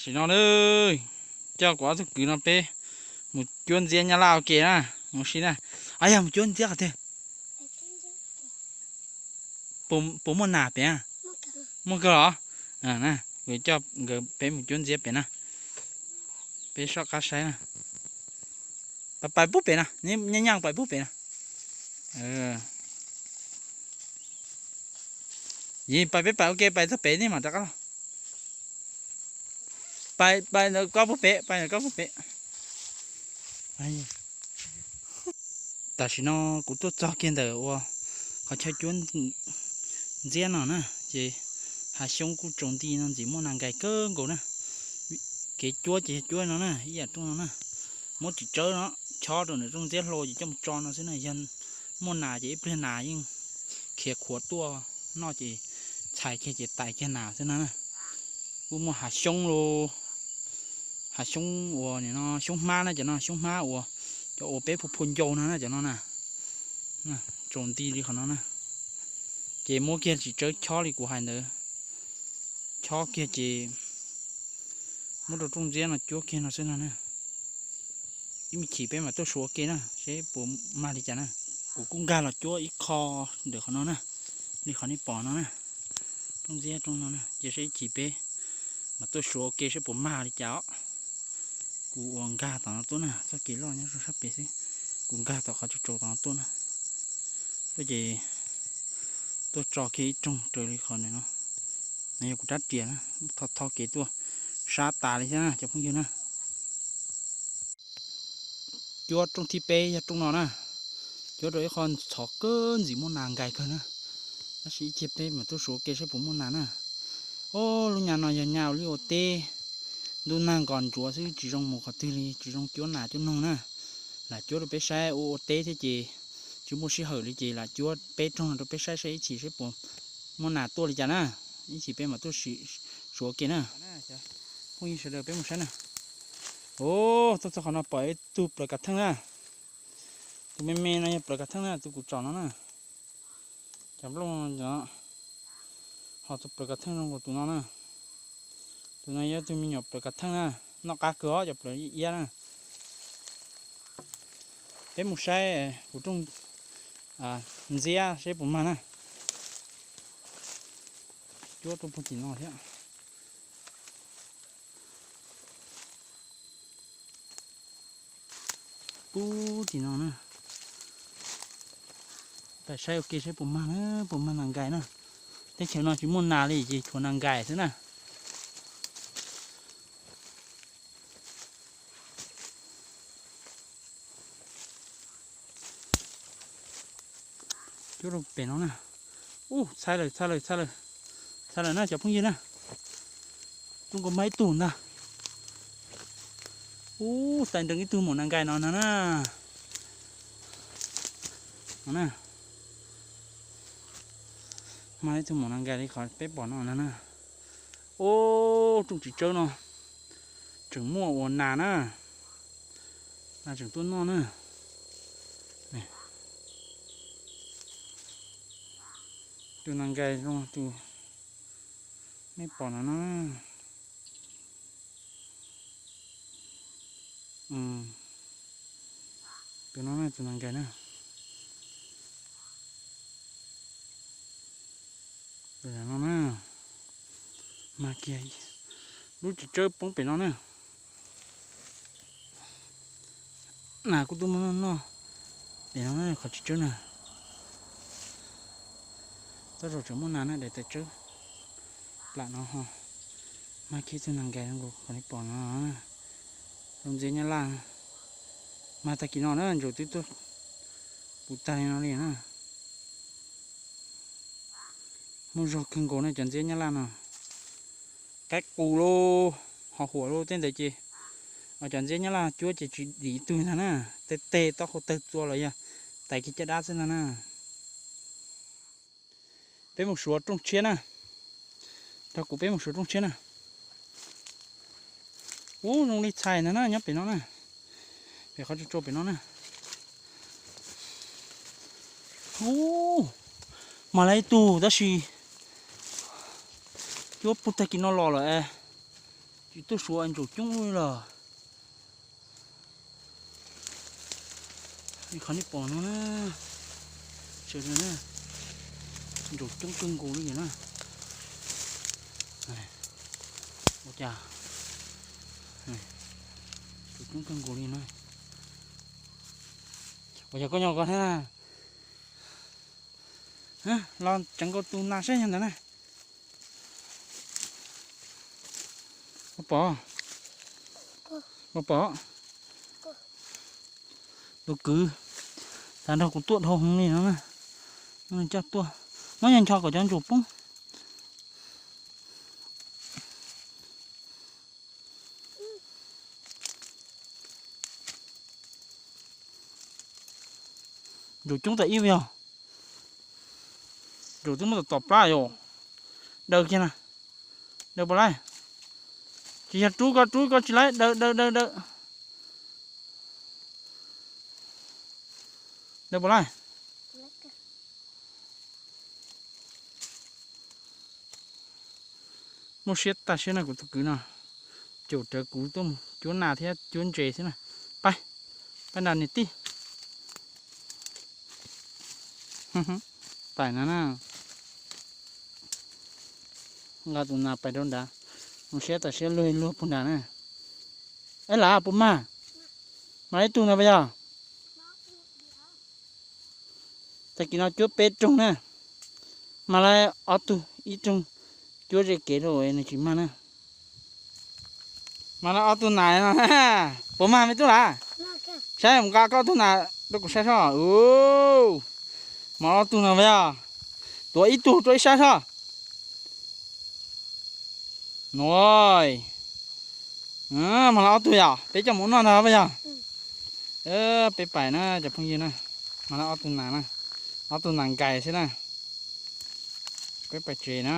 Tam sim no na, coj kuv ob tug kwv no peb mus cuab ntxiab Nyab Laj ua ke na, mus si na. Yog mus cuab ntxiab qhov twg? Puas muaj nas pem? Muaj kawg los? Kuv coj nkawd peb mus cuab ntxiab pem na. Peb soj qab saib na. Pais pub pem no, nyob nyob pais pub pem no. Yog pais peb pais ua ke, pais txog pem nej mam rov qab los. Pais, pais ntawm koj pub pem, pais ntawm koj pub pem. Tam sim no kuv tuaj txog kiag ntawm ua qhov chaw cuab ntxiab no na, ces hav xyoob kuj tsaus nti no ntxim muaj nas nkais kawg nkaus na. Kev cuab ces yog cuab no na, ib yam rooj no na. Muab ris tsawb no chob rau ntawm rooj ntxiab hlo ces coj mus tso no xwb na. Yog muaj nas ces ib pliag nas yeej khiav khuav tuaj noj ces txhais kiag ces tais kiag nas xwb no na. Kuj muaj hav xyoob los, hav xyoob uas nim no xyoob hmab na, cov no xyoob hmab uas cov uas peb phu phua ncau no na, cov no na. Tsaus nti li qhov no na. Ces muab kiag ris tsawb chob li kuv hais ntawd, chob kiag ces muab rau rooj ntxiab no cuab kiag no xwb no na. Ib me chim peb mam tuaj suav ua ke na seb puas mag li cas na. Kuv kuj nkag los cuab ib qho ntawm qhov no na, li qhov nej pom no na, rooj ntxiab rooj no na, ces seb ib chim peb mam tuaj suav ua ke seb puas mag li cas os. Kuv uas nkag tom no tuaj na, txoj kev loj nyob rau sab pem xwb, kuv nkag tom qhov tsaus tsaus tom no tuaj na. Tuaj ces tuaj tso kiag ib rooj raws li qhov no, no yog kuv rab riam na, tho tho kev tuaj sab tas li thiab na cov phooj ywg na. Cuab rooj thib peb yog rooj no na, cuab rau ib qho txhov kawg ntxim muaj nas nkais kawg na. Tab sis ib chim peb mam tuaj suav ua ke seb puas muaj nas na. Ob, lub nyab no yog nyab ua liaj ua teb, ntuj nag nkos ntsuav xwb tsis zoo mus qhov twg li, tsis zoo cuab nas cuab noog na. Lam cuab rau peb saib, ua ua teb thiab ces tsis muaj sij hawm li ces lam cuab peb rooj no rau peb saib saib ib chim seb puas muaj nas tuaj li cas na. Ib chim peb mam tuaj suav ua ke na. Phooj ywg sawv daws peb mus saib na. Os, tuaj txog qhov no pom ib tug plaws kav theej na. Tus me me no yog plaws kav theej na, tus kuv tsom no na. Cov nplooj no, ho tus plaws kav theej zoo nkaus tus no na. Tus no yog tus me nyuam plaws kav theej na, noj qab kawg os cov plaws iab na. Peb mus saib kuv rooj ntxiab seb puas mag na. Cuab rau puag tim no thiab. Puag tim no na. Peb saib ua ke saib puas mag na, puas mag nas nkais na. Teb chaws no tsis muaj nas li ces tshuav nas nkais xwb na. Cuab rau pem no na. Ub, txhais lawm, txhais lawm, txhais lawm. Txhais lawm na cov phooj ywg na. Tuaj nkaus mag ib tug ntag. Ub, txais nrees ib tug maum nas nkais no na. No na. Mag ib tug maum nas nkais li qhov peb pom no na na. Ub, rooj tsis tsawb no tseem muaj ua nas na. Nas tseem tuaj noj na. Tus nas nkais zoo tus nej pom no na. Tus no na, tus nas nkais na. Tus no na, mag kiag, lub tsis tsawb poob pem no na. Nas kuj tuaj muaj noj noj pem no na, qhov tsis tsawb na. Toj zaum tseem muaj nas na, daim tawv tsawb plam no ho. Mag kiag tug nas nkais zoo nkaus qhov nej pom no. Zoo ntxiab nyab laj. Mag tag kis no na, ntsaum twb tuaj puv tag li no li na. Muaj zog kawg nkaus na cov ntxiab nyab laj no. Qaib qus lauj, ho huam lauj, tej ntawd ces cov ntxiab nyab laj cuab ces tsis dim tug ntag na. Tej teg taub hau tawg txua los yog tais kiag caj dab xwb ntag na. Peb mus suav rooj tshiab na. Nrog kuv peb mus suav rooj tshiab na. Ub, zoo li txhais ntag na, nyob pem no na. Pem qhov tsaus tsaus pem no na. Ub, mas lawv ib tug tab sis cuab puag tag kis no los lawm. Tsis tuaj suav ntsaum coob li los. Qhov nej pom no na, sawv daws na, ntsaum coob kawg nkaus li na. Ua cas ntsaum coob kawg nkaus li na. Ua cas koj nyob koj thiab? Los tseev nkaus tus nas saib yog ntawd na. Puas pom? Puas pom? Tus kwv, tas nrog kuv tuaj dhau hwv li no na. Coj tuaj, muab nyob ncho kom cov ntsaum poob. Ntsaum coob tas ib yog. Ntsaum twb muab tom tom plab yom. Daws kiag na. Daws puas laij? Tsis yog rub koj, rub koj tsis laij, daws daws daws daws. Daws puas laij? Muaj siab tag siab na kuv tus kwv no, caum rawv kuv tuaj mus cuab nas thiab cuab ntses xwb na. Pab, pab nrad niam tij. Pais no na. Nqa tus nas pais rau nrad. Muaj siab tag siab luag luag puag nrad na. Eb, lam puas mag? Mag ib tug no puas yog? Tag kis no cuab peb rooj na. Mag lawm ob tug, ib rooj cuab ze kev rau nws tsis mag na. Mag lawm ob tug nas no. Puas mag me tub lam? Saib mus nqa koj ob tug nas rau kuv saib soj. Mag ob tug no puas yog? Tuav ib tug rau ib sab soj. No, mag lawm ob tug yom, peb coj mus ua noj ntag puas yog? Peb pais na cov phooj ywg na. Mag lawm ob tug nas na, ob tug nas nkais xwb na. Peb pais tsev na.